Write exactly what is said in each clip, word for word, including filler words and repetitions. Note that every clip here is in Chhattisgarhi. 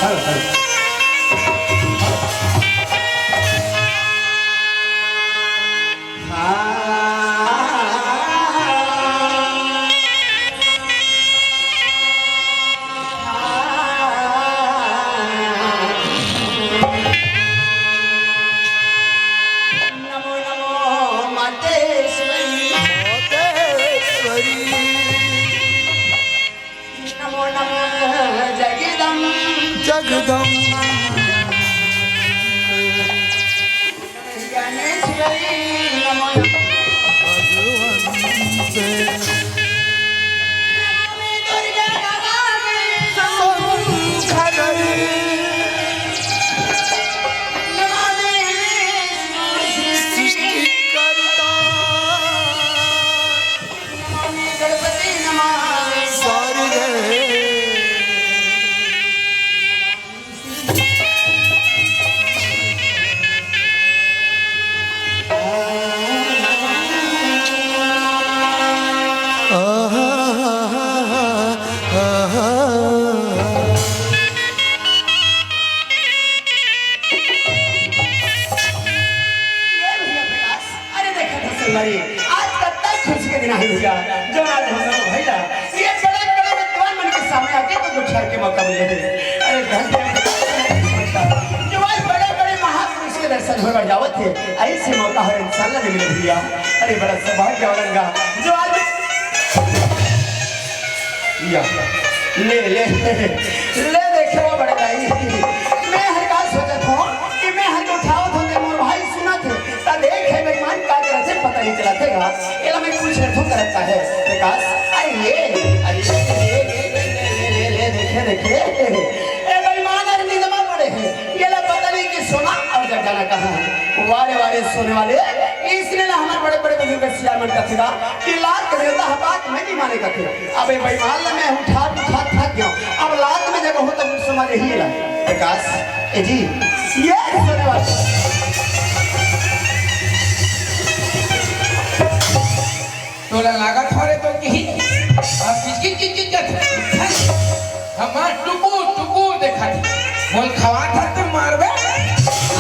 नमो नमो मातेश्वरी। मातेश्वरी। नमो नमः जगदम। जगदम। ज्ञानेश्वरी नमो नमः। भगवंते। नमामि दुर्गे नमामि शंकरी। नमामि विष्णु सृष्टिकर्ता। नमामि गणपति नमामि सारदे। अरे देखा था संगवारी, आज कतका खुशी के दिन आहे भैया, जो आज हम लोग भैया ये बड़े बड़े विद्वान मन के सामने आके तो गुठियाए के मौका मिले हे। अरे धन्य जो आज बड़े बड़े महापुरुष के दर्शन होए बर जावत हे, ऐसे मौका हर इंसान ला नहीं मिले भैया। अरे बड़ा सौभाग्य वाला गा जो आज या, ले, ले, ले देखे वो बड़े भाई। मैं हर का सोचत हूँ कि मैं हर उठावत हूँ, ते मोर भाई सुनत हे, त देख हे बेईमान का करत हे, पता नहीं चलत हे गा। एला मैं पूछ रहे तू करत का हे, प्रकाश? अरे ये, अरे ये, ये, ये, देखे, देखे। ए बेईमान, अरे निंदमा पड़े हे। एला पता नहीं कि सोना और जग जाना कहाँ है। वारे, वारे सोने वाले, इसने ना हमारे बड़े, बड़े बुजुर्ग सियान मन कथे गा कि लात के देवता ह बात में नहीं माने कथे। अबे बेईमान ला मैं उठा, उठा थक गया। अब लात में जब हो तब समझ ही ला। प्रकाश, ए जी, ये सोने वाले। तोला लागत हो रे तो किही? अब किचकिच, किचकिच करत हे। हमार टुकुर, टुकुर देखत हे। मोल खवात हस त मारबे।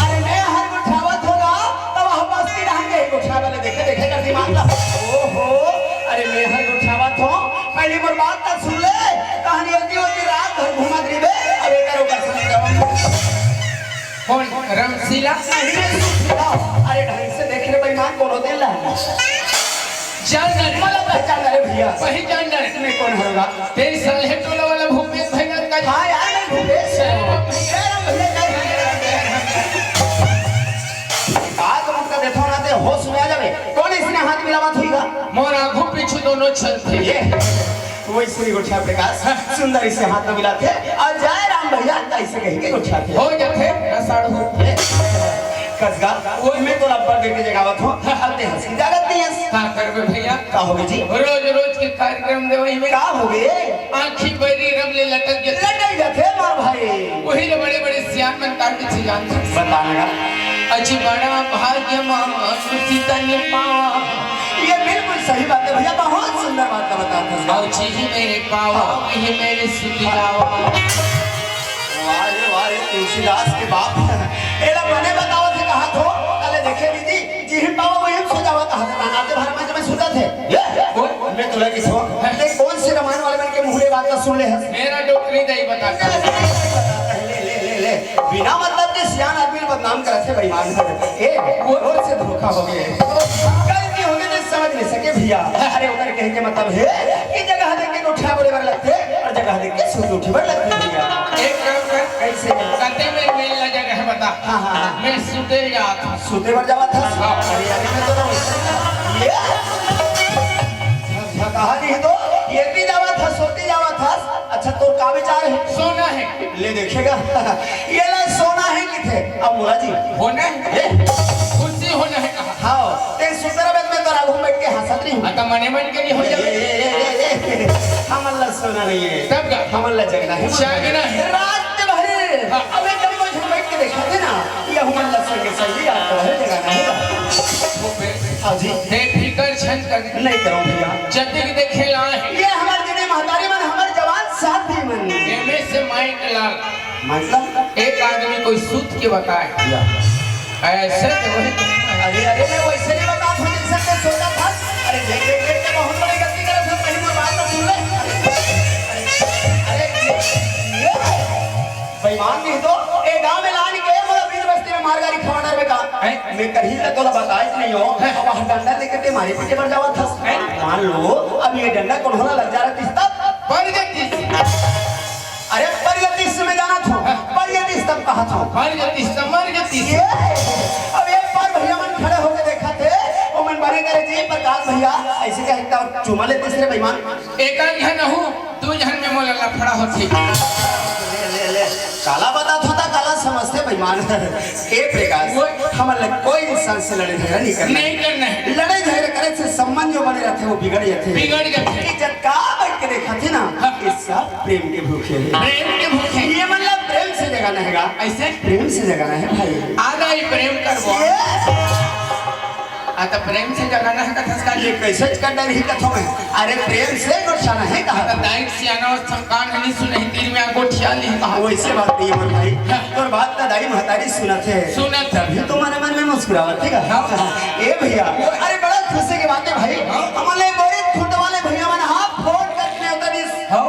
अरे मैं हर गोठियावत हों गा, तब हम बस्ती रहन के ही गोठियावे ले देखे, देखे कर दिमाग ला। ओहो, अरे मैं हर गोठियावत हों, पहली मोर बात त सुन ले, कहानी होती होती रात भर घूमत रहिबे, अब एकर ओकर सुन जाओ। कौन? रमशीला? नहीं, नहीं, सुन, सुन, अरे ढंग से देख रे बेईमान, कोनो दिन ला। जान डारे। मला पहचान डारे भैया। पहचान डारे। मैं कौन होगा? तेरे साले टोला वाला भूपेश भैया का। हाँ यार, मैं भूपेश हूँ। जय राम भैया, जय राम, जय राम, जय राम। का तुम का देखो ना ते होश में आ जावे। कौन इसने हाथ मिलावत होइगा? मोर आगू पीछू दोनों चलथे। ये। वैसे ही गोठिया प्रकाश सुंदर इसे हाथ में मिलाथे अउ जय राम भैया ऐसे कहि के गोठियाथे। हो जाथे, ना साढ़ू। ए, कसगा, वो मैं तो लब्बर देके जगावत हूँ, अब ते हंसी जागत नहीं है। का करबे भैया? का होगे जी? रोज रोज के कार्यक्रम देवई में का होगे? आँखी बैरी रब ले लटक जाथे। लटक जाथे मार भाई। वही ले बड़े बड़े सियान मन काट के छिजान। बताना। अजी बड़ा भाग्य मानुष तन पावा। ये बिल्कुल सही बात है भैया, बहुत सुंदर बात का बता था। अजी ही मेरे पावा, ही मेरे सुखी लावा। वाह रे वाह रे, तुलसीदास के बाप। एला मने बतावत हे कहा थो, अले देखे दीदी, जी ही पावा वही सो जावा कहा था, नाते भर में जब सुता थे। ये, बोल। मैं तुला की सो, ते कौन से रामायण वाले मन के मुँह ले बात का सुन ले है? मेरा डोकरी दई बता। ले, ले, ले, ले। बिना मतलब के सियान आदमी ल बदनाम करत हे बेईमान हे। ए, वो रोज से धोखा होगे। गलती होगे तो समझ नहीं सके भैया। अरे ओकर कहे के मतलब हे कि जगह देख के गोठिया बोले बर लगथे अउ जगह देख के सुत उठे बर लगथे भैया। एक काम कर। कैसे? कते में मेल ला जगह बता। हाँ, हाँ, हाँ। मैं सुते जात हूँ। सुते बर जावत हस? हाँ। अरे, अरे, मैं तो ना ये कहा नहीं तो ये भी जावत हस, सोते जावत हस। अच्छा, तोर का विचार हे? सोना हे। ले देखेगा। ये ला सोना हे किथे? अब बोला जी। होना हे। ए? खुशी होना हे कहा। हाँ, ते सुतरा बेद में तो राघू बैठ के हंसत नहीं हूँ। हाँ, तो मने मन के नहीं हो ए, जावे। ए, ए, ए, ए, हमन ला सोना नहीं हे। तब का? हमन ला जगना हे। जगना हे। रात भर। हाँ। अबे जब वो झूठ बैठ के देखा थे ना, ये हमन ला संगे संगे याद तो है जगना हे। वो बे-, हाँ जी। बेफिकर छन कर। नहीं करो भैया। जतिक देखे ला हे। ये हमारे जिन्हें महतारी मन, हमारे जवान साथी मन। एमे से लाल, मतलब? एक आदमी कोई सूत के बताए। या। ऐसे तो वही तो। अरे, अरे, मैं वैसे नहीं बता था, जैसे मैं सोचा था। अरे, देख, देख, देख के बहुत बड़ी गलती करे थे, पहली बार बात तो सुन ले। अरे, अरे, ये, ये बेईमान नहीं तो, ए गांव में लान के, मतलब, बीच बस्ती में मार गाड़ी खवाना रे बेटा। हैं? मैं कहीं से तोला बताए नहीं हो, हैं? अब वहाँ डंडा लेके ते मारे पीछे बढ़ जावा था। हैं? मान लो, अब ये डंडा कौन होला लग जा रहा था, तब? बढ़ जाती। अरे, पर ये तीस में जाना था, पर ये तीस तब कहा था। मर जातीस त मर जातीस। ये, अब एक बार भैया मन खड़े होके देखा थे, वो मन बने करे, "जी प्रकाश भैया, ऐसे क्या इतना चुमा लेते रे बेईमान?" एक झन हूँ, दू झन में मोला लफड़ा होथे। ले, ले, ले, काला बता था, काला समझते बेईमान। ए प्रकाश, वो हमन ला कोई इंसान से लड़े झगड़ा नहीं करना। नहीं करना है। लड़े झगड़े करे से संबंध जो बने रहते, वो बिगड़ जाते हैं। बिगड़ जाते हैं। कि जब का बैठ के देखा थे ना, हाँ। ये सब प्रेम के भूखे हैं। प्रेम के भूखे। ये मतलब प्रेम से जगाना है गा। ऐसे? प्रेम से जगाना है भाई। आ गई प्रेम कर वो। ये आ तो प्रेम से जगाना है कथस का। ये कैसे कर रही कथों में? अरे प्रेम से गोठियाना है कहा। तो दाई सियाना और संकान नहीं सुनही, तीर में गोठिया नहीं कहा। वैसे बात नहीं है भाई। हाँ। तोर बात तो दाई महतारी सुनत है। सुनत है। तभी तो मन मन में मुस्कुरावत है का? हाँ। ए भैया, अरे बड़ा खुशी की बात है भाई। हाँ। हमले बोरी खुट वाले भैया मन हाथ फोड़ करके होता दिस। हाँ।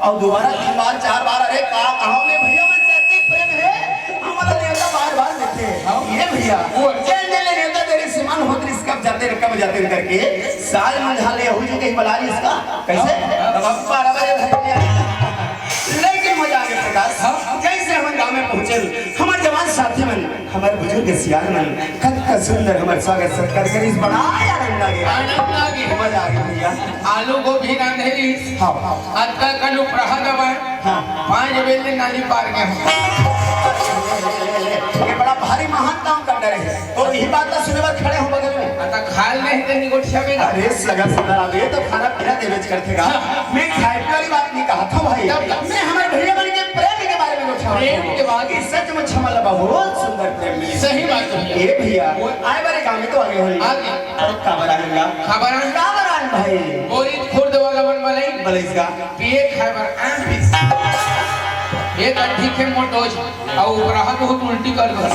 और दोबारा तीन बार, चार बार, अरे का कहा में भैया मन से अति प्रेम है, हमला नेवता बार बार देते हैं। हाँ। ये भैया, वो जेन जेन ले नेवता दे रहे, सीमान होत रही, कब जाते रहे, कब जाते रहे करके, साल मंझा ले यहू जी कहीं बला रही इसका, कैसे? हाँ। तब हम बारह बजे घर पे आए। लेकिन मजा आ गया प्रकाश, हाँ। जैसे हम गांव में पहुंचे, हमारे जवान साथी मन, हमारे बुजुर्ग सियान मन, कतका सुंदर हमारे स्वागत सत्कार करिस, बड़ा आनंद आ गया। आनंद आ गया। मजा आ गया भैया। आलू गोभी रांधे रहिस। हाँ। अतका कन उपराहा दबाए। हाँ। पाँच बजे ले नाली पार गया। ये बड़ा भारी महान काम कर रहे हैं। तो यही बात तो सुने बर खड़े हो बगल में। अतका खाल नहीं ते निगोठिया में। अरे सगा सगा, अब ये तो खाना पीना देवे करते गा। हाँ। मैं खाए वाली बात नहीं कहा था भाई। तब, तब। मैं हमारे भैया मन के प्रेम के बारे में गोठिया प्रेम के बात। कि सचमुच हमला बहुत सुंदर प्रेम मिली। सही बात है। ए भैया, वो आए बारे गांव में तो आगे होली। आगे। काबर आनंद गा? काबर आनंद? काबर आनंद भाई? बोरी खुर्द वाला मन बलई। बलई का? पिए खाए बर आन पीस। एक अट्ठी के मोटोज, अउ उपराहा बहुत उल्टी कर दो। ले,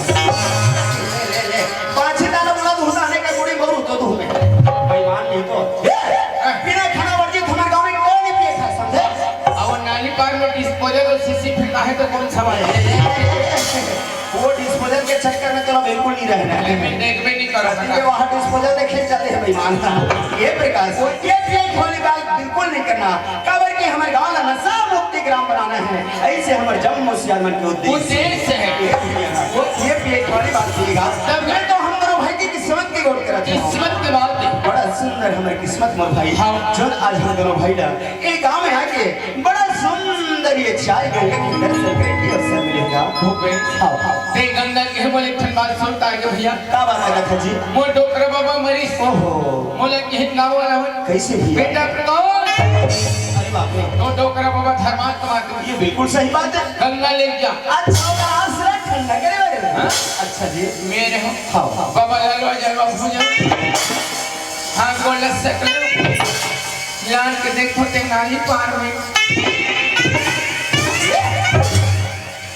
ले, ले। पाछी दाना बुला दूँ, दाने का गुड़ी मरू तो दूँ मैं। बेईमान नहीं तो। ए, बिना खाना वर्जित हमारे गांव में कोई नहीं पिए खा, समझे? अब नाली पार में डिस्पोजल और सीसी फेंका है तो कौन सवाल है? वो डिस्पोजल के चक्कर में तो बिल्कुल नहीं रहना है। मैं देखबे नहीं करो। ठीक है, वहाँ डिस्पोजल देखे जाते हैं बेईमान। ये प्रकाश, ये पिए वाली बात बिल्कुल नहीं करना। काबर कि हमारे गांव ला नशा मुक्ति ग्राम बनाना है, ऐसे हमारे जम्मो सियान मन के उद्देश्य। उद्देश्य है। ये पिए वाली बात सुनेगा। तब मैं तो हम दोनों भाई की किस्मत की गोठ करत हूँ। किस्मत के बात है। बड़ा सुंदर हमारी किस्मत मोर भाई। हाँ। जोन आज हम दोनों भाई ला ए गांव में आके बड़ा सुंदर ये चाय गंगा के दर्शन करे के अवसर मिलेगा। भूपेश। हाँ, हाँ। ते गंगा के बोले एक ठन बात सुनता है भैया। का बात है कथा जी? मोर डोकरा बाबा मरीस। ओहो। मोला किहिन गाँव वाला मन। कैसे भैया? बेटा प्रकाश। अरे बाप रे। तो डोकरा बाबा धर्मात्मा तू। ये बिल्कुल सही बात है। गंगा ले जा। अच्छा, ओकर आसरा ठंडा करे वाले। हाँ? अच्छा जी। मेरे हो। हाँ, हाँ। बाबा लालवा जलवा भूजो। हाँ, गोल सकलो। लान के देखो ते नाली पार में।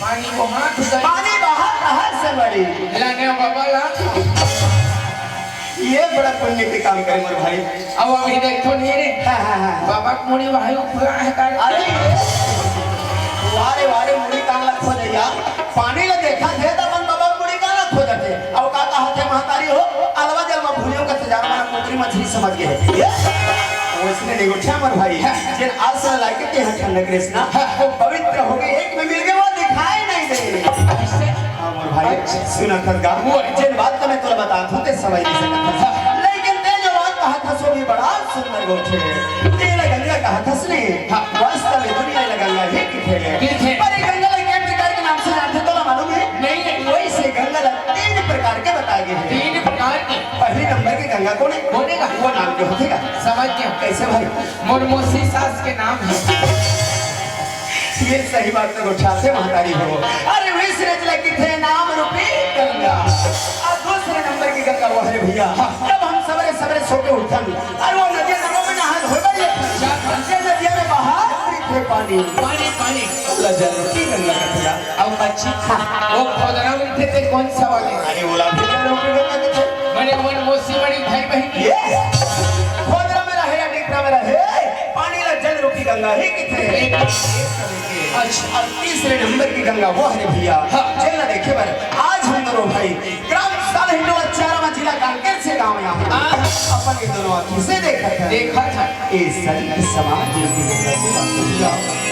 पानी वो हाथ उधर। पानी बाहर, बाहर से बड़ी। लाने बाबा ला। ये बड़ा पुण्य के काम करे मोर भाई। अब अभी देखो नहीं रे। हाँ, हाँ, हाँ। बाबा के मुड़ी भाई उखड़ा है का? अरे, वारे, वारे मुड़ी कान ला खो जाइया। पानी ला देखा थे त अपन बाबा के मुड़ी कान ला खो जाते। अब का कहा थे महतारी हो, अलवा जलवा भूलियो का तजार मारा कुकरी मछली समझ गए। ये? वैसने नहीं उठा मोर भाई। जेन आस ला लागे ते हा ठंडक रेसना। वो पवित्र हो गए, एक में मिल गए, वो दिखाई नहीं दे। हाँ, मोर भाई, अच्छा। सुना था गा। वो जेन बात तो मैं तोला बता था, ते समझ नहीं सकता था। लेकिन ते जो बात कहा था, सो भी बड़ा सुंदर गोठे। ते ला गंगा कहा था, सुने। हाँ। वास्तव में दुनिया ला गंगा ही किथे। किथे। पर ये गंगा ला के प्रकार के नाम से जानते, तोला मालूम है? नहीं, नहीं। वैसे गंगा ला तीन प्रकार के बताए गए हैं। तीन प्रकार के? पहली नंबर की गंगा कौन है? कौन है? वो नाम जो होते का? समझ गया। कैसे भाई? मोर मौसी सास के नाम है। ये सही बात तो गोठियाथे महतारी हो। अरे विश्व रचना किथे नाम रूपी गंगा। और दूसरे नंबर की गंगा वो है भैया। जब हम सवेरे सवेरे सो के उठन, अरे वो नदिया नालों में नहा धोए बर जाथन। ये नदिया में बाहर थे पानी। पानी, पानी। ओला जल रूपी गंगा कथे गा। अउ कच्ची? हाँ। वो खोदरा में थे, ते कौन सा वाले? अरे, ओला भी जल रूपी गंगा कथे। मने मन मौसी बड़ी भाई बहन। ये खोदरा में रहे या डिकरा में रहे, पानी ला जल रूपी गंगा ही कथे। अच्छा। अउ तीसरे नंबर की गंगा वो हरे भैया, हाँ। जेला देखे बर आज हम दोनों भाई ग्राम सालही टोला चारामा, जिला कांकेर से गांव यहाँ हाँ। अपन ये दोनों आँखी से देखत है। देखत है। ए संत समाज के गंगा से बात किया।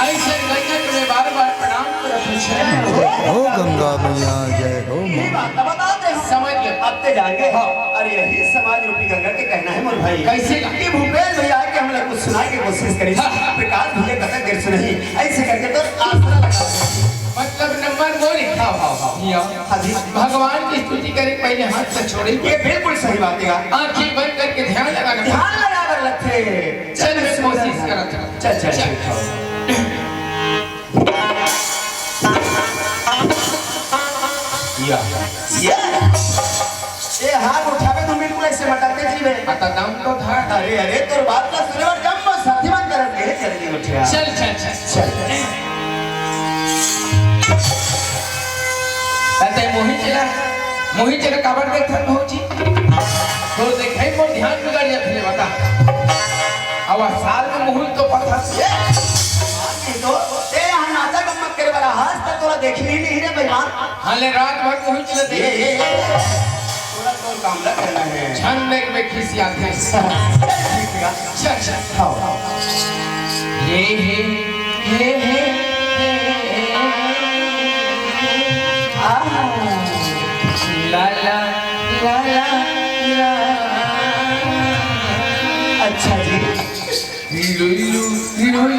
ऐसे गंगा तुम्हें बार बार प्रणाम करत है। जय हो गंगा मैया, जय हो यही माँ। बात बता दे हम। समझ गए। अब ते जाएंगे। हाँ। और यही समाज रूपी गंगा के कहना है मोर भाई। कैसे का? कि भूपेश भैया आके हम लोग को सुनाए के कोशिश करी। हाँ। प्रकाश भैया कतक देर से नहीं। ऐसे करके तो आसरा लगा। मतलब नंबर मोरी। हाँ, हाँ, हाँ। या। हाँ जी। भगवान की स्तुति करे पहले हाथ से छोड़े। ये बिल्कुल सही बात है यार। आँखें बंद करके ध्यान लगाना। ध्यान लगा कर लगथे। चल, मैं कोशिश करत हूँ। चल, चल, चल। ठीक है। या। ये, ये हाथ उठावे तो बिल्कुल ऐसे मटकते जी बे। अता दम तो था। अरे, अरे, तोर बात ना सुने और जब वो साथी मन करत गए, जल्दी उठिया। चल, चल, चल। चल। अते मोहित चला, मोहित चला काबर देखत भौजी? तो देखे मोर ध्यान बिगड़ जात ले बता। अब साल में मोहित तो पता। ये, ये तो, ए, यहाँ नाचा गम्मत करे वाला, आज तक तोरा देखी ही नहीं रे बेईमान। हाँ, ले रात भर मोहित चला ये, देख। ये, ये। तोरा तोर काम ला करना है। छन देख में खिसियात है। चल, ठीक है। चल, चल। खाओ। ये है, ये है, ये है। आह। ला, ला, ला, ला, ला। अच्छा जी। Lulu, Lulu.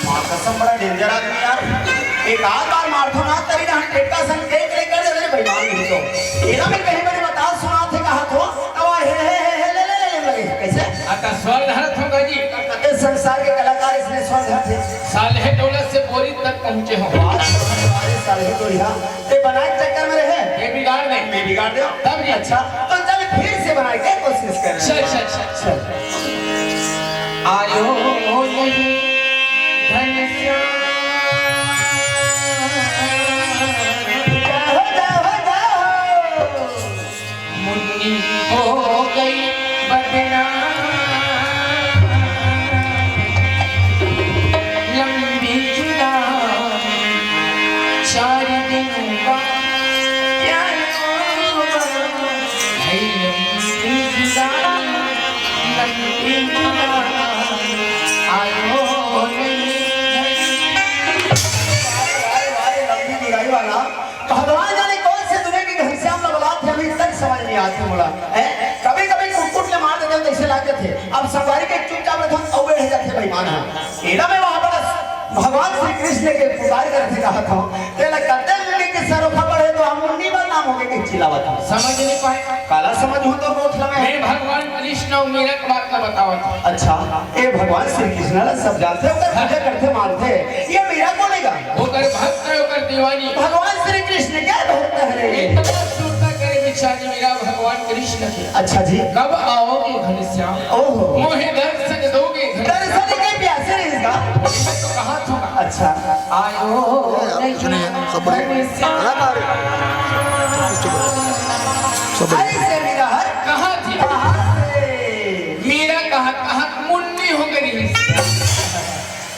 माँ कसम, बड़ा danger आदमी यार। एक आध बार मारथो ना, तरी ना, टेटका सन केक ले कर दे रे बेईमान नहीं तो। एला में कहीं बने बता सुना थे कहा थो, अब हे, हे, हे, हे, ले, ले, ले, ले लगे। कैसे? आता स्वर धरत हो जी। कते संसार के कलाकार इसने स्वर धरत है। सालहे टोला से बोरी तक पहुँचे हो। बात सारे सालहे टोला। ते बनाए के चक्कर में रहे। मैं बिगाड़ दे। मैं बिगाड़ दे। तब नहीं। अच्छा, तो चल फिर से बनाए के कोशिश कर। चल, चल, चल। चल। आयो नहीं घनश्याम। जाओ, जाओ, जाओ। मुन्नी हो गई बदनाम। लंबी जुदाई चार दिन बाद प्यारो है। लंबी जुदाई, लंबी जुदाई, आयो नहीं। अरे, अरे, अरे, लंबी जुदाई वाला। भगवान जाने कौन से दुनिया के घनश्याम ला बुलात हे, अभी तक समझ नहीं आत हे मोला। हैं? कभी-कभी कुट-कुट ले मार देथे, तैसे लाग जाथे। अब संगवारी के चुपचाप रहे, अउ बैठ जाथे बेईमान ह। एला में वहाँ पर भगवान श्री कृष्ण के पुकार करथे, कहत हूँ, तेला कते मुनि के सरोखा पड़े तो हम मुनि बदनाम हो गए के चिल्लावत हूँ। समझ नहीं पाए। काला समझ हूँ तो गोठ लमे। मैं भगवान कृष्ण अउ मीरा के बात ला बतावत हूँ। अच्छा, ए भगवान श्री कृष्ण ला सब जानथे, ओकर पूजा करथे, मानथे। ये मीरा कोन हे गा? ओकर भक्त हे, ओकर दीवानी। भगवान श्री कृष्ण के भक्त हरे। इतना सुरता करे बिचारी मीरा भगवान कृष्ण के। अच्छा जी। कब आओगे घनश्याम? ओहो। मोहे दर्शन दोगे घनश्याम? दर्शन के प्यासे रहिस गा। मैं तो कहा था। अच्छा। आयो ए, नहीं सुनिए, सब बढ़िया। घनश्याम। अरे, अरे। सब बढ़िया। अरे, से मीरा हर कहाँ थी? कहाँ से? मीरा कहाँ, कहाँ मुन्नी हो गई?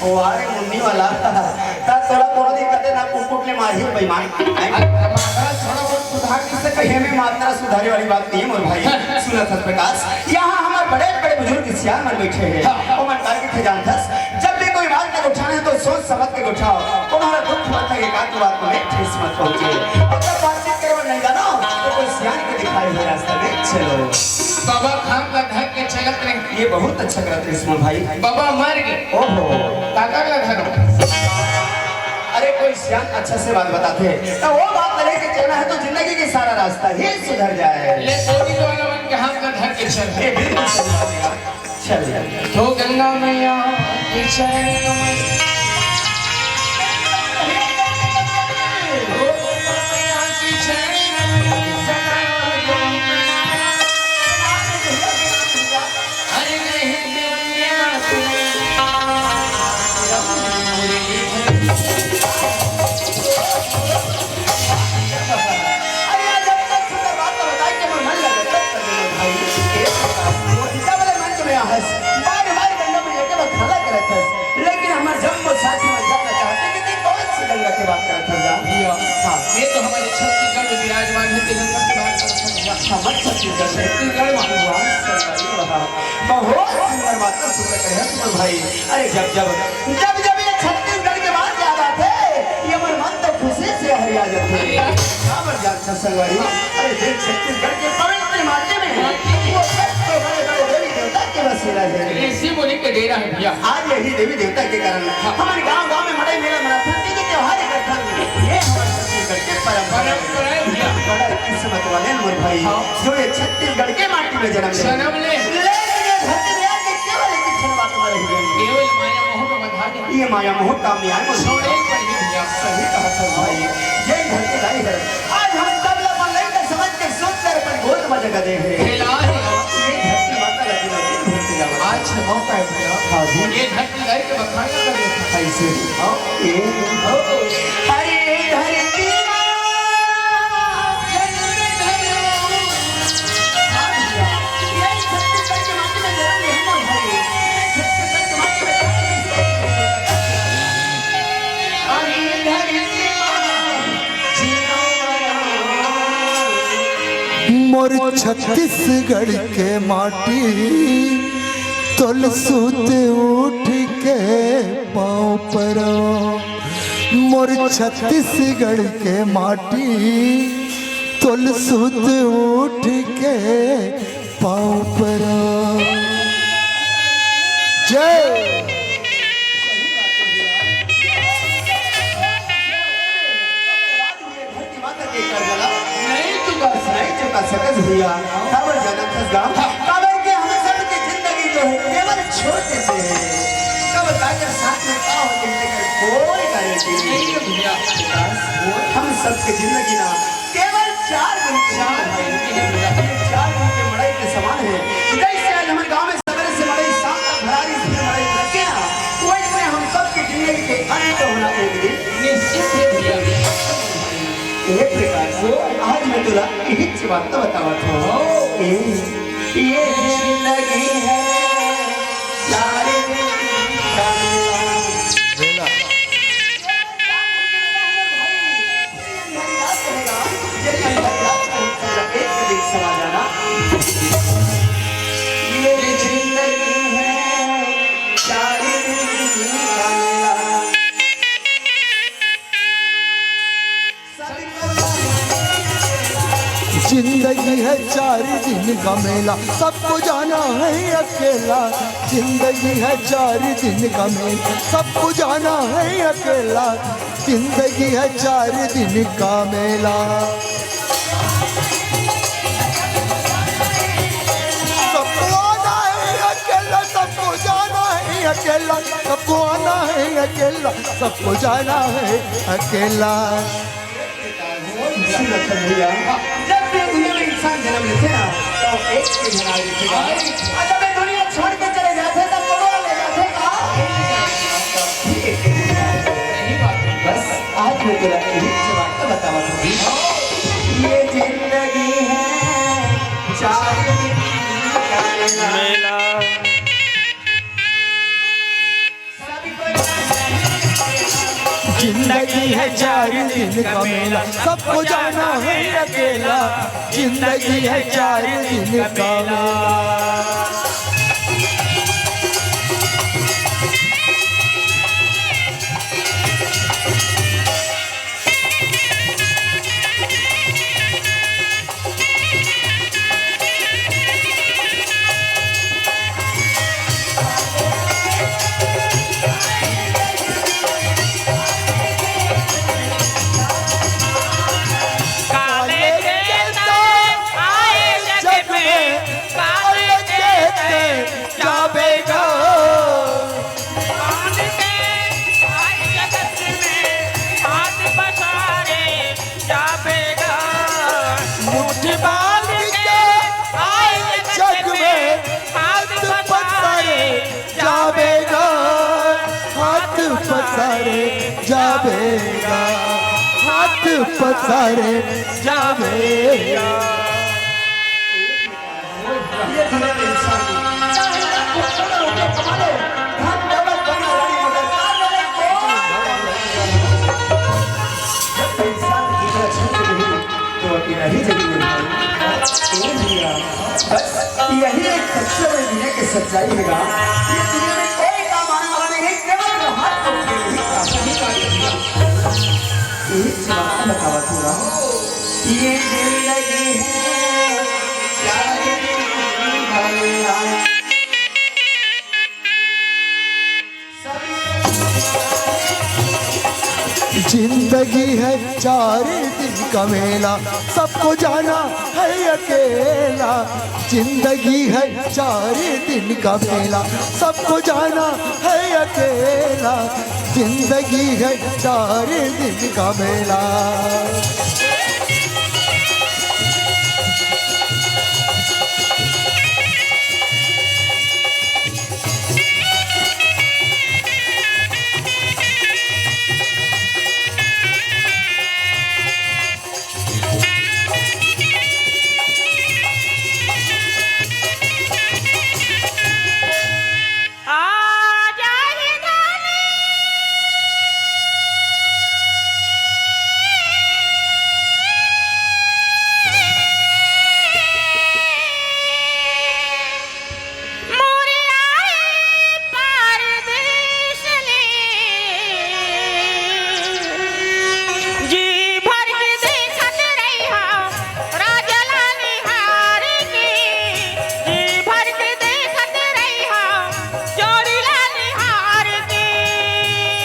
ओ, अरे मुन्नी वाला, त तोला कोनो दिक्कत हे ना, कुट-कुट ले मारही बेईमान। अरे, मात्रा थोड़ा बहुत सुधार नहीं सकते? ये में मात्रा सुधारे वाली बात नहीं है मोर भाई। सुनत हस प्रकाश, यहाँ हमार बड़े-बड़े बुजुर्ग सियान मन बैठे हैं। हाँ। ओ मन का कथे जानथस, जब भी कोई बात ला उठाना है तो सोच समझ के उठाओ। तुम्हारा दुख मत लगे, का की बात में ठेस मत पहुँचे। और जब बातचीत करे बर नहीं जानो, तो कोई सियान के दिखाए हुए रास्ते में चलो। बाबा खाम ला धर के चलत रहे। ये बहुत अच्छा करत रहिस मोर भाई। बाबा मर गे। ओहो। काकर ला धरो? अरे कोई सियान अच्छा से बात बताथे। त वो बात ला लेके चलना है तो जिंदगी के सारा रास्ता ही सुधर जाए। ले बोरी वाला मन के हाथ ला धर के चल। ये बिल्कुल सही बात है यार। चल यार। तो गंगा मैया के चरण कमल। तो गंगा मैया के चरण कमल। हमर छत्तीसगढ़ में। छत्तीसगढ़ में। वाह, संगवारी वाह। बहुत सुंदर बात सुंदर कहे हैं तुम भाई। अरे जब जब, जब जब ये छत्तीसगढ़ के बात याद आथे, ये मोर मन तो खुशी से हरिया जाथे। काबर जानथस संगवारी, अरे देख छत्तीसगढ़ के पवित्र माटी में वो सत तो बड़े बड़े देवी देवता के बसेरा हे। ऋषि मुनि के डेरा हे भैया। आज यही देवी देवता के कारण हमन गांव गांव में मड़ई मेला मनाथन, तीज त्योहार करथन। ये हमर छत्तीसगढ़ के परंपरा हे। परंपरा हे भैया। बड़ा किस्मत वाले हैं मोर भाई, हाँ। जो ये छत्तीसगढ़ के माटी में जन्म ले। जन्म ले। लेकिन ये धरती में आके केवल एक ही क्षण बात में रह गए। केवल माया मोह में बंधा गए। ये माया मोह काम में आए मोर छोड़े भाई। पर ही भैया। सही कहा था भाई, ये धरती लाई है। आज हम सब लोग मन लइका समझ के सोच कर अपन गोद में जगह दे हैं। खिला रहे हो। ये धरती माता का दिन दिन भूलते जावा। आज मौका है भैया। हाँ जी। ये धरती लाई के बखान कर देता। ऐसे ही। हाँ। ये, हाँ। अरे धरती माँ, ये धरती माँ, ये धरती माँ, ये धरती माँ, ये धरती माँ, अरे धरती माँ। मोर छत्तीसगढ़ के माटी, तोल सुत उठ के पाँव परो। मोर छत्तीसगढ़ के माटी, तोल सुत उठ के पाँव परो। जय। धरती माता के कर्जा ला नहीं चुका, नहीं चुका सकस भैया। काबर जानत हस गा? काबर के हम सब के जिंदगी जो है केवल छोटे से है। कब काकर साथ में का हो जाए, लेकिन कोई गारंटी नहीं है भैया। हम सब के जिंदगी ना केवल चार दिन के, चार दिन के है भैया। ये चार दिन के मड़ई के समान है। जैसे आज हमारे गांव में सवेरे से मड़ई, शाम तक भरारी से मड़ई रखे हैं, वैसे हम सब की जिंदगी के अंत होना एक दिन निश्चित है भैया। एक प्रकार से आज मैं तुला इहिच बात तो बतावत हूँ। ये, ये जिंदगी है चार दिन का मेला। जिंदगी है चार दिन का मेला, सबको जाना है अकेला। जिंदगी है चार दिन का मेला, सबको जाना है अकेला। जिंदगी है चार दिन का मेला। सबको आना है अकेला, सबको जाना है अकेला, सबको आना है अकेला, सबको जाना है अकेला। सुन रतन भैया, जब भी दुनिया में इंसान जन्म लेथे ना, तो एक के जनाज लेथे। और जब ये दुनिया छोड़ के चले जाथे, तब कौन ले जाथे का? बस आज मैं तेरा यही जवाब का बतावा था। ये जिंदगी है चार दिन का मेला। जिंदगी है चार दिन का मेला, सबको जाना है अकेला। जिंदगी है चार दिन का मेला। काले कहते आए जग में, काले कहते जावेगा। काले कहते आए जगत में, हाथ पसारे जावेगा। मुट्ठी बांध के आए जग में, हाथ पसारे जावेगा, हाथ पसारे जावेगा, हाथ पसारे जावेगा। ये दुनिया में इंसान चाहे लाखों करोड़ों रुपए कमा ले, धन दौलत बंगला गाड़ी मोटर कार वाले को, जब इंसान की तरह छूट नहीं, तो अकेला ए भैया, बस यही एक सच्चा में दुनिया के सच्चाई है गा। ये दुनिया में कोई काम आने वाला नहीं है, केवल जो हाथ को खेल ही काम। सही बात है भैया। यही बात बतावा पूरा। ये जिंदगी है, चार दिन का मेला। जिंदगी है चार दिन का मेला, सबको जाना है अकेला। जिंदगी है चार दिन का मेला, सबको जाना है अकेला। जिंदगी है चार दिन का मेला। जी भर के देखत रहिहा, राजा ला निहार के। जी भर के देखत रहिहा, जोड़ी ला निहार के।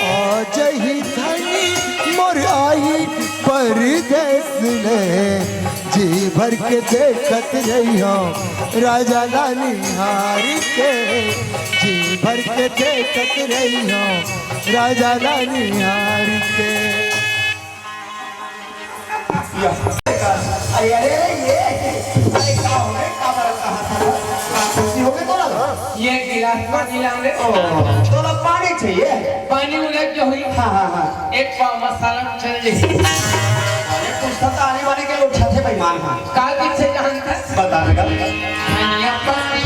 आ जही धनी मोर आही परदेस ले, जी भर के देखत रहिहा, राजा ला निहार के। जी भर के देखत रहिहा, राजा ला निहार के। या। अरे, अरे, अरे, ये, अरे, का हो गए? का बड़ा कहा था? का खुशी हो गई तोला? ये गिलास पानी लावे। ओ, तोला पानी चाहिए? पानी उलट जो हुई। हाँ, हाँ, हाँ। एक पाव मसाला चल जाए। अरे, पूछता तो आने वाले के लोग छठे बेईमान हैं। का किससे जानता? बता बेटा। धनिया पानी।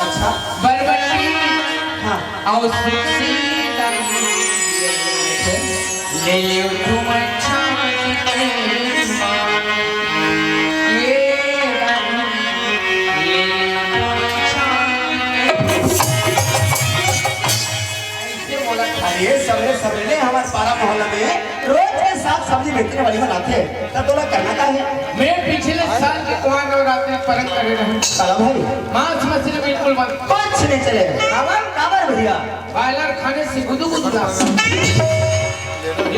अच्छा। बरबट्टी। हाँ। और सुशीला। ले लियो तुम अच्छा। ये ले लियो तुम अच्छा। ऐसे बोला था। अरे, सबेरे सबेरे हमारे पारा मोहल्ला में रोज के साग सब्जी बेचने वाली मन आथे, त तोला करना का है? मैं पिछले साल के कुआं नवरात्रि परब करे रहूं। चला भाई। मांस मछली बिल्कुल बंद। कुछ नहीं चले। काबर, काबर भैया? बॉयलर खाने से गुदुगुदु ना।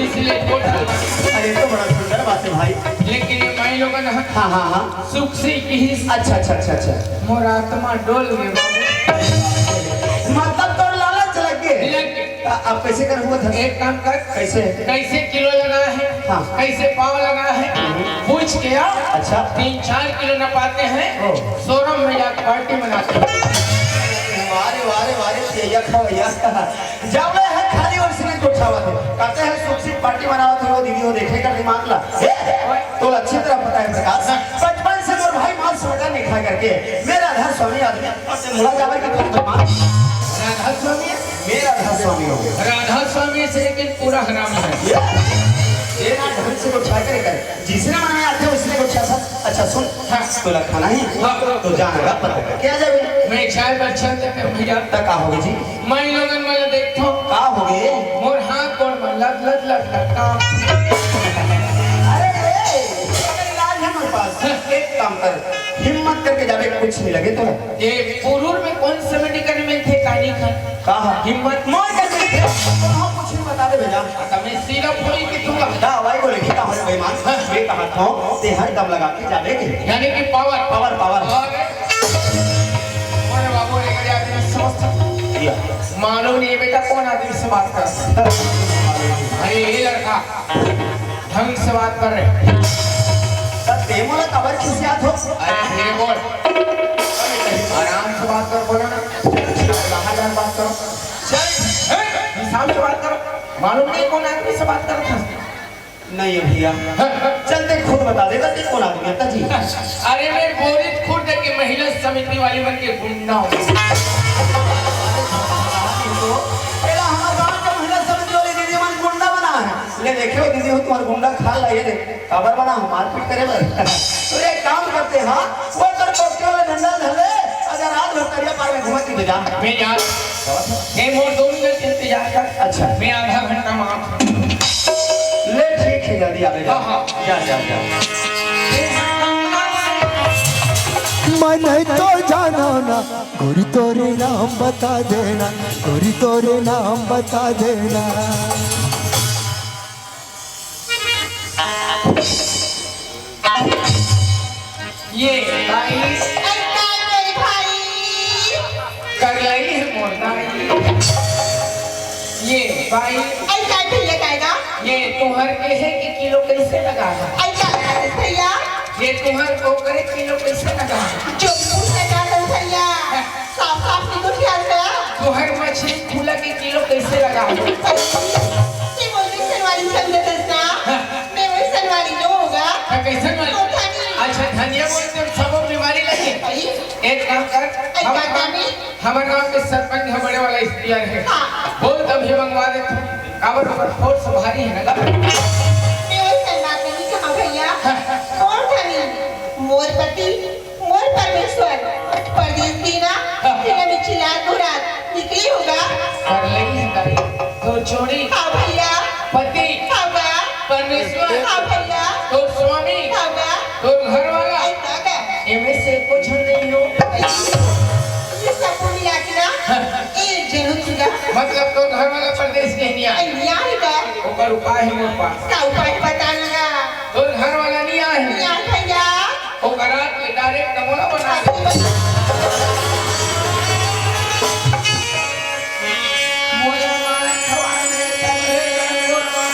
इसलिए टोटल बंद। अरे, तो बड़ा सुंदर बात है भाई। लेकिन ये माई लोगन ह हाँ, हाँ, हाँ। सुख से किहिस। अच्छा, अच्छा, अच्छा, अच्छा। मोर आत्मा डोल गे बाबू। मतलब तोर लालच लग गे। लग गे। आ, अब कैसे करबो धन? एक काम कर। कैसे? कैसे किलो लगा है? हाँ। कैसे पाव लगा है? हम्म। पूछ के आ। अच्छा। तीन चार किलो नपाते हैं। ओ। शोरूम में जाके पार्टी मनाते हैं। वाह रे, वाह रे, वाह रे, ये, ये खाओ, ये। जावे है खाली वइसने गोठियावत हे। कहते हैं सुख से पार्टी मनावत हे, वो दीदी हो देखे कर दिमाग ला। ए, तोला अच्छी तरह पता है प्रकाश, बचपन से मोर भाई मांस मटन नहीं खाए करके। मैं राधा स्वामी आदमी, और ते मोला जावे के तुम बेईमान। राधा स्वामी? मैं राधा स्वामी हूँ। राधा स्वामी से लेकिन पूरा हरामी है। ये, ये ना ढंग से गोठिया करे कर। जिसने मन में आते हैं, उसने गोठिया सा। अच्छा सुन, हाँ। तोला खाना है? हाँ। तो जाना का पता करके आ जावे। मैं चाय बच्चा तक भैया। त का होगे जी? मैं लोगन मन देखथो। का होगे? मोर हाथ गोड़ में लत लत लत लत काम। अरे, ए, अरे, इलाज है मेरे पास। एक काम कर, हिम्मत करके जाबे, कुछ नहीं लगे तोला। ये पुरूर में कौन सा मेडिकल में थे कानी खान? का? हिम्मत। मोर कर दे। हाँ, कुछ नहीं बता दे भैया। हाँ, तो मैं सीधा फोड़ी के दूंगा। दवाई को लेके का होले बेईमान? हाँ। मैं कहा था, ते हर दम लगा के जाबे के। यानी कि पावर। Power, power. अरे, अरे बाबू, एक आदमी समझता। या। मालूम नहीं बेटा, कौन आदमी से बात कर। अरे, ये लड़का ढंग से बात कर रहे। त ते मोला काबर खिसियात हो? अरे, धीरे बोल। आराम से बात कर, बोलो ना। कहाँ जान बात करो? चल, ए, हिसाब से बात करो। मालूम नहीं कौन आदमी से बात करो था। नहीं है भैया। हाँ। चल, ते खुद बता देगा, ते कौन आदमी है, जी? अरे, मैं बोरित खुर्द के महिला समिति वाली बन के गुंडा हूँ। तेरा हमारे गांव के महिला समिति वाली दीदी मन गुंडा बना है। ले देखे हो दीदी हो, तुम्हारा गुंडा खा ला, ये देख, काबर बना हो, मारपीट करे बर। तो एक काम करते, हाँ? वो तोर कोठी वाला डंडा धर ले, अगर रात भर तरिया पार में घूमत ही जा। मैं यार, ये मोर दो मिनट इंतजार कर। अच्छा। मैं आधा घंटा में आत हूँ। ले, ठीक है, जल्दी आ जा। हाँ, हाँ। जा, जा, जा। मैं नहीं तो जाना ना, गोरी तोरे नाम बता देना, गोरी तोरे नाम बता देना। ये भाई। अरे काय मेरे भाई? कर लगी है मोर दाई। ये भाई। अरे काय भैया कायगा? ये तुहर के है कि किलो कैसे लगा है? अरे काय भैया? ये तुहर ओकरे किलो कैसे लगा है? जो पूछ लगा है भैया। साफ साफ निकल के आ गया। तुहर मछली खुला के किलो कैसे लगा? ये बोलते सनवारी समझे थे ना? हाँ। मैं वही सनवारी जो होगा। हाँ, कैसन वाली? वो धनी। अच्छा, धनिया बोलते हैं, सबो बीमारी लगे। भाई। एक काम कर, एक हमारे काम गाँव, नहीं। हमारे गाँव के सरपंच है, बड़े वाला इख्तियार है। हाँ। बोल, तभी मंगवा देते हैं। काबर ओकर फोर्स भारी है ना। मैं वही सनवारी नहीं कहा भैया। हाँ। कौन धनी? मोर पति मोर परमेश्वर, परदेस के ना, हाँ। तेला में चिल्लात घुरात निकली होगा। कर लेगी हकारी। तो चोरी। हाँ भैया। पति। हाँ बा। परमेश्वर। हाँ भैया। तो स्वामी। हाँ बा। तो घर वाला। ऐसा का? एमे से कुछ नहीं हो। ये सब मिला के ना, हाँ। एक जरूर चुका। मतलब तो घर वाला परदेस के नहीं आए। नहीं आए का? ओकर उपाय है मोर पास। का उपाय बताना? तो घर वाला नहीं आए। नहीं आए भैया। ओकरा के डायरेक्ट मोला बना दे। मोला मार खवा दे, तब रे मोर मार।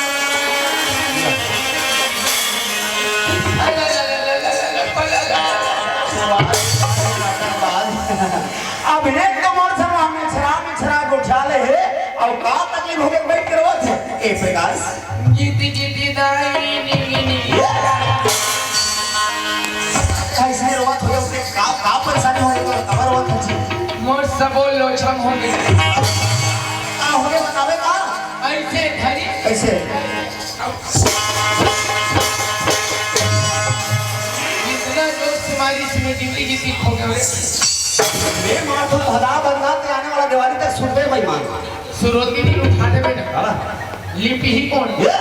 अब एक तो मोर संग हमें छरा में छरा गोठिया ले हे, अउ का तकलीफ हो गई, बैठ के रोवत हे। ए प्रकाश, गीत गीत दाई नी नी नी। कैसे रोवत हो गए? का, का परेशानी हो गई? काबर रोवत हो जी? मोर सबो लोछम हो गई। का हो गए बतावे का? ऐसे धरी। कैसे? इतना जोर से मारी, इसमें जिंदगी ठीक हो गया रे। ये मार तो भला बंदा ते आने वाला दिवाली तक सुनते भाई मान। सुरोती नहीं उठा देबे ना। हाँ। लिपि ही कौन? ये?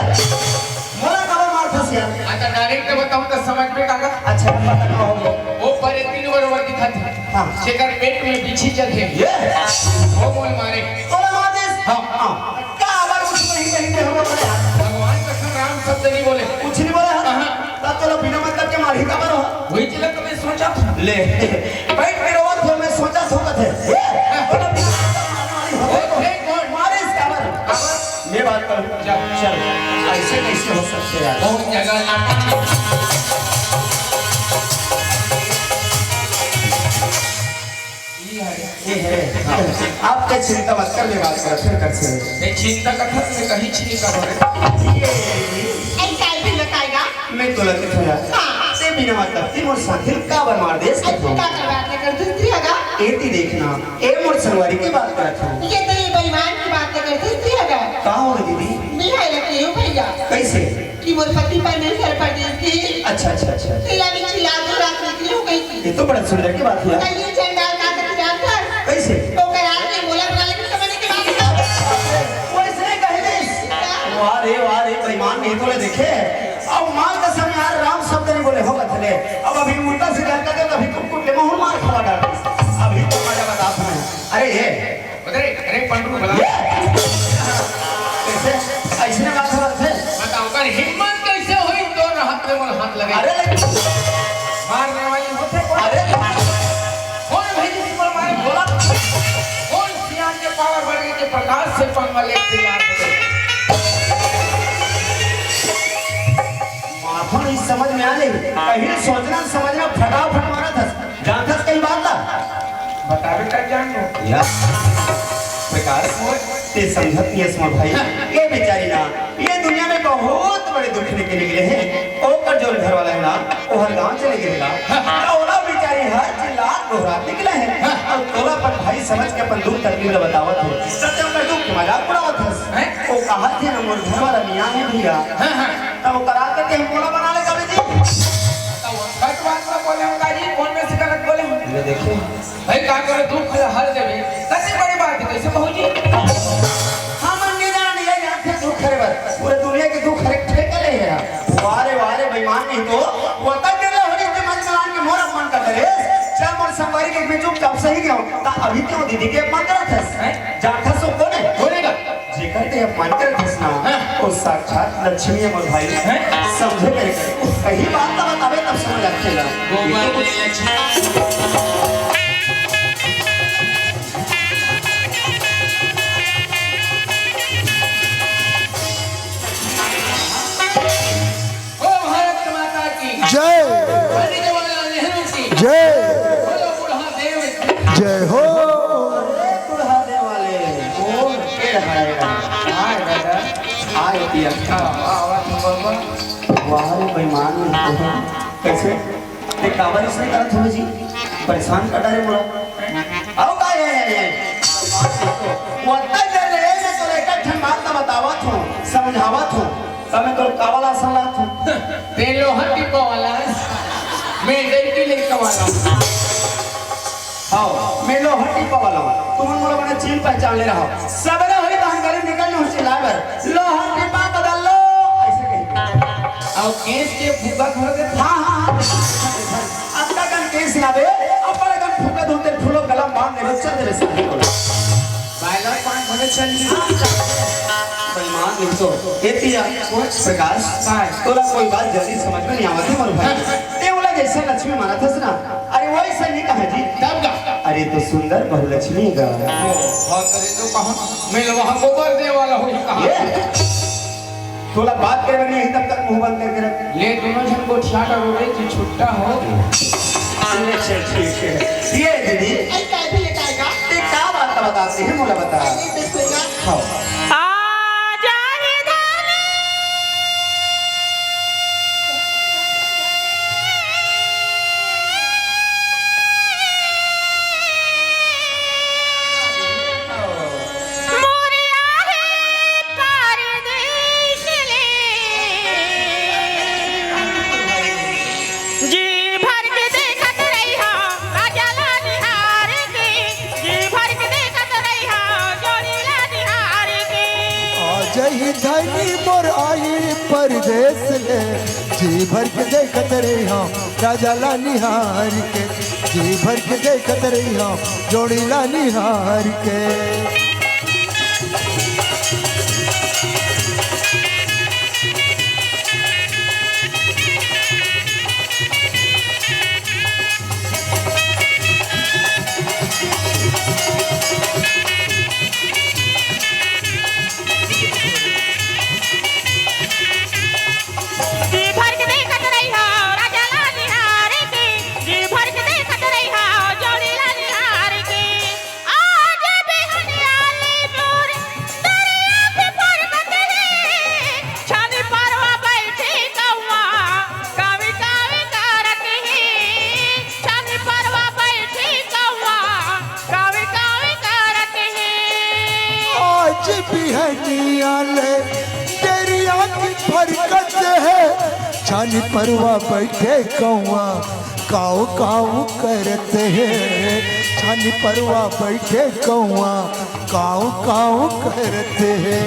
मोला काबर मारथस यार? अच्छा, डायरेक्ट बताऊं तो समझ में कागा? अच्छा, पता का हो गया? वो परे तीन बरोबर दिखत हे। हाँ। जेकर पेट में बिच्छी चघे। ये? वो मोल मारे। तोला मार देस? हाँ। हाँ। काबर कुछ नहीं, नहीं, नहीं, हम लोग यार। भगवान कसम राम शब्द नहीं बोले। कुछ नहीं बोले, हाँ? हाँ। तब तोला बिना मतलब के मारही काबर हो? वही चला तो मैं सोचा था। ले, बैठ के रोवत हो, मैं सोचा था, कथे। ए, बोलो, मारने वाली हो, ओ, देखो। ए, कौन? मारे इसका बर। मैं बात करूँ। जा। चल, ऐसे कैसे हो सकते यार? बहुत जगह ये है। ये है। आप क्या चिंता मत कर, मैं बात कर, फिर कर से। मैं चिंता कर, मैं कहीं चिंता हो रहे। ये ऐसा ही बताएगा। मैं तो लगे था यार। हाँ। ते बिना मतलब, ते मोर साथी काबर मार देस? ऐसी का कर बात लेकर दूसरी हगा? एती देखना, ए मोर संगवारी की बात करत हूँ। ये तो ये बेईमान की बात लेकर दूसरी हगा। का हो गई दीदी? नहीं है लगे हो भैया। कैसे? कि मोर पति परमेश्वर परदेस के। अच्छा, अच्छा, अच्छा। तेला में चिल्ला दो रात निकली हो गई थी। ये तो बड़ा सुंदर की बात है। कहीं चंडाल का तक जानता। कैसे? तो करार के बोला बना लेकर समझने के बाद। वैसे कह दे। क्या? वाह रे, वाह रे, बेईमान नहीं तो ले देखे। अब माँ कसम यार, राम शब्द नहीं बोले हो बतले। अब अभी उल्टा सीधा कर दे, तभी तुमको के मुंह मार खवा डाल। अभी तो मजा बता तुम्हें। अरे ये। अरे, अरे पंडरू भला। ये। कैसे? ऐसे बात हो रहे। बताओ, कर हिम्मत कैसे हुई तो हाथ में मोर हाथ लगे? अरे लेकिन मारने वाली होते कौन? अरे कौन भाई जिस पर मारे बोला? कौन सियान के पावर बढ़ गई कि प्रकाश से पंगा लेते यार? माथा नहीं समझ में आ ले, कहीं सोचना समझना फटाफट मारा था, जानता कहीं बात ला। बतावे का जान लो। या प्रकाश, ते समझत नहीं है भाई, ये बेचारी ना, ये दुनिया में बहुत बड़े दुख लेके निकले हैं। ओकर जोन घर वाला है ना, वो हर गांव चले गए ना, तो ओला बेचारी हर चिल्ला दोहरा निकले हैं। और तोला अपन भाई समझ के अपन दुख तकलीफ ला बतावत हो, सत्य का दुख मजाक उड़ावत हस। हैं? वो कहा थे ना, मोर घर वाला मियाँ है भैया। हाँ, हाँ। तब वो करा के हम बोला बना ले कभी जी। तो वो सच बात ना बोले। देखे, भाई, का करे, दुख हर देवे, कते बड़ी बात है, कैसे भौजी? हमन नहीं जान, ये जानते दुख हरे बर, पूरे दुनिया के दुख हरे ठेका ले है। वारे, वारे, बेईमान नहीं तो, वो तक के होली के मन चलान के मोर अपमान कर दे। चल, मोर संवारी के बीच कब सही गयो, ता अभी क्यों दीदी के अपमान करत हस? हैं? जाथस वो कोन है? बोलेगा। जेकर ते अपमान करत हस ना, हाँ। वो साक्षात लक्ष्मी है मोर भाई। हैं? समझे करे कर। कहीं बात ना बतावे तब समझ आथे ला। गोबर में लक्ष्मी। ओ भारत माता की जय। पंडित जवाहरलाल नेहरू की जय। बोलो बूढ़ा देव की जय हो। अरे बूढ़ा देव वाले, ओ के है? हाय दादा। हाय पिया। वाह, वाह, वाह, वाह। वाह रे बेईमान, कैसे? ते काबर इसने करत हो जी? परेशान कर डारे मोला। आओ का है, है, है। वो अत्ता जर रहे, मैं तो एक ठन बात ना बतावत हूँ, समझावत हूँ। तब मैं तो कावला सलात हूँ। ते लोहा टिपा वाला है, मैं डंकी लेके वाला हूँ। हाँ, मैं लोहा टिपा वाला हूँ। तुम मोला बने चीन पहचान ले रहा हो। सबेरे होई तहन गली निकल नहीं चिल्लाए बर। लोहा टिपा बदल लो, ऐसे कही। और केस के फूका घर के हाँ, हाँ, हाँ। अतका कन केस ना बे, अब्बड़ कन फूका धोते फूलो गला बांध देवे, चल देवे साथी को। बायलर पान भरे चल जी। बेईमान नहीं तो। ए पिया, प्रकाश, काय? तोला कोई बात जल्दी समझ में नहीं आवत है, मोर भाई। ते ओला जैसे लक्ष्मी मानत हस ना, अरे वैसे नहीं कहा जी। तब का? अरे तो सुंदर बहुलक्ष्मी का। ओ, हाँ, करे तो कहा, मैं लोहा गोबर दे वाला हूँ, कहा। ये? तोला बात करे नहीं, तब तक मुंह बंद करके रख। ले, दोनों जन गोठिया का रो रही थी, छुट्टा हो। ले, चल, ठीक है। ये दीदी, अरे, काय भी लेकर आएगा? ये क्या बात बताते हैं, मुझे बता। अरे, बिस्कुट का। हाँ। आ जा रे धनी। मोरिया हे परदेस ले, जी भर के देखत रहिहा, राजा ला निहार के, जी भर के देखत रहिहा, जोड़ी ला निहार के। आ जाही धनी मोर आही परदेस ले, जी भर के देखत रहिहा, राजा ला निहार के, जी भर के देखत रहिहा, जोड़ी ला निहार के। जी भर के देखत रहिहा, राजा ला निहार के। जी भर के देखत रहिहा, जोड़ी ला निहार के। आज बिहनिया ले मोर दरिया के परबत हे, छानी परवा बैठे कौआ, कावे कावे करत हे। छानी परवा बैठे कौआ, कावे कावे करत हे। आज बिहनिया ले दरिया के परबत हे, छानी परवा बैठे कौआ, काव काव करत हे। छानी परवा बैठे कौआ, काव काव करत हे।